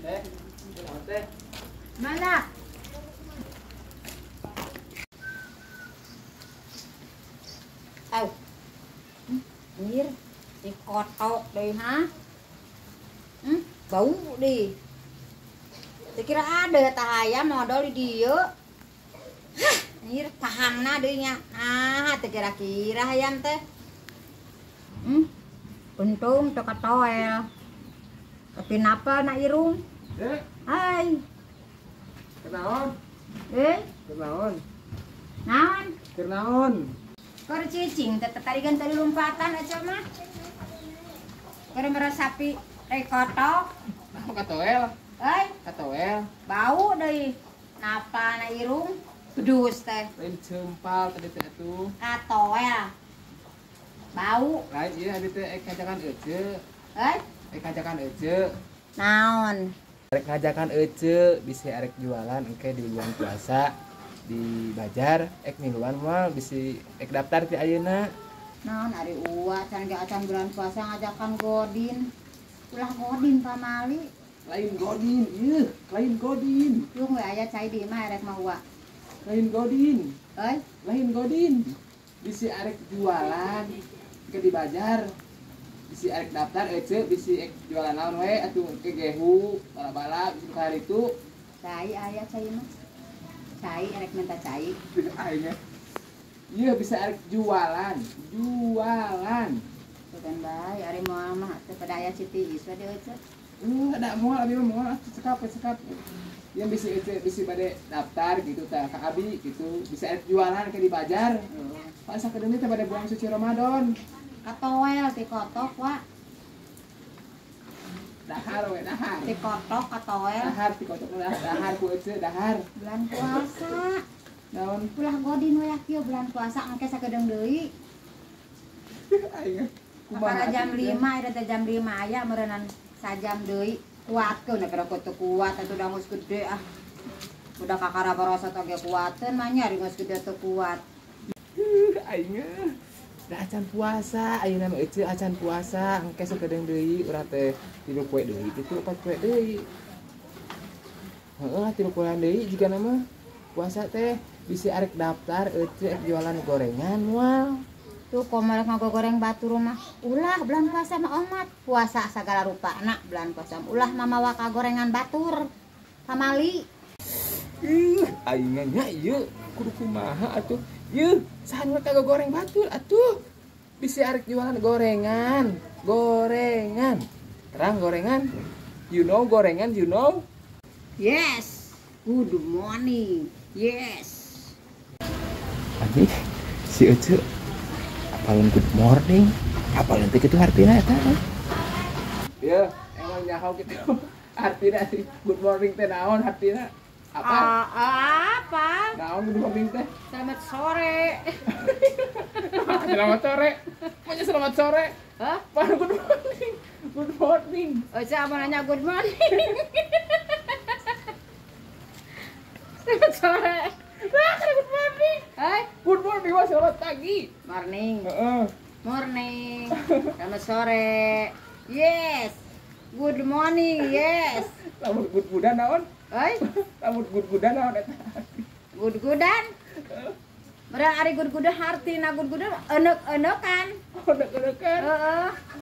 Teh, teh. Mana? Au. Anjir, dikotok deh, ha? Bau deh. Dikira ada tah ayam modal di dieu. Hah, anjir pahangna deui nya. Nah, teu kira-kira hayam teh. Untung teu katoel. Tapi napa na irung? Hai. Kenaon? Kenaon? Naon? Kenaon? Keur cicing teh tarigan tadi lompatan aja mah. Keur meresapi kotok. Nah, katoel. Euy, katoel. Bau deui. Napa na irung? Bedus teh. Lain cempal tadi teh atuh. Katoel. Bau. Lain ieu abi teh ek ngajakan ece. Euy, ek ngajakan ece. Naon? Arek ngajakan ece bisi arek jualan engke di bulan puasa di bajar ek miluan moal bisi ek daftar ti ayeuna. Naon ari uwa can ge acan bulan puasa ngajakan godin. Ulah godin pamali. Lain godin ieu, lain godin. Yung we aya cai di imah arek mah uwa. Lain godin. Euy, lain godin. Bisi arek jualan ke di bajar. Bisi arek daftar ece bisi ek jualan naon we atuh ke gehu bala-bala bisi hari itu. Cai aya cai mah. Cai arek minta cai. Aing. Iya bisa arek jualan, jualan. Bukan bae ari moal mah teu pada aya Siti Is we deui ece. Ada moal abi mah moal cekap cekap. Yang bisi ece bisi bade daftar gitu tah ka abi gitu bisa arek jualan ke di bajar. Pak sakedeung teh bade buang suci Ramadan. Katoel ti kotok wa. Dahar we dahar. Ti kotok katoel. Dahar ti kotok dahar ku ece dahar. Bulan puasa. Naon? Ulah godin we kieu bulan puasa engke sakedeung deui. Aing. Kumaha jam 5 eta teh jam 5 aya meureunnan sajam deui. Kuatkeun da teu kuat atuh da geus gede ah. Udah kakara barosot oge kuateun mah nya ari geus gede teu kuat. Aing. Da acan puasa, ayeuna mah ece acan puasa, engke sakedeung deui urang teh 3 poe deui kitu 4 poe deui. Heeh, 3 poean deui jigana mah puasa teh bisi arek daftar ece ek jualan gorengan moal. Tuh komo rek ngagoreng batur mah. Ulah bulan puasa mah omat. Puasa sagala rupana bulan puasa ulah mamawa ka gorengan batur. Pamali. Ih, aing nya ieu kudu kumaha atuh. Yeuh, saha nu kagak goreng batur atuh. Bisi arek jualan gorengan, gorengan. Terang gorengan. You know gorengan, you know? Yes. Good morning. Yes. Abi, si Ece apalin good morning, apalin teh kitu artina eta. Yeuh, emang nyaho kitu. Artina sih good morning teh naon artina? Apa? Apa? Naon good morning teh? Selamat sore. Selamat sore. Maunya selamat sore. Hah? Baru good morning. Good morning. Oh, saya mau nanya good morning. Selamat sore. Nah, good morning. Hai. Good morning, wah selamat pagi. Morning. Morning. Selamat sore. Yes. Good morning, yes. Lamun good gudan naon? Oi. Lamun good-gudan naon eta? Good-gudan? Berang ari good-gudan hartina good-gudan enek-enekan. Enek-enekan. Heeh.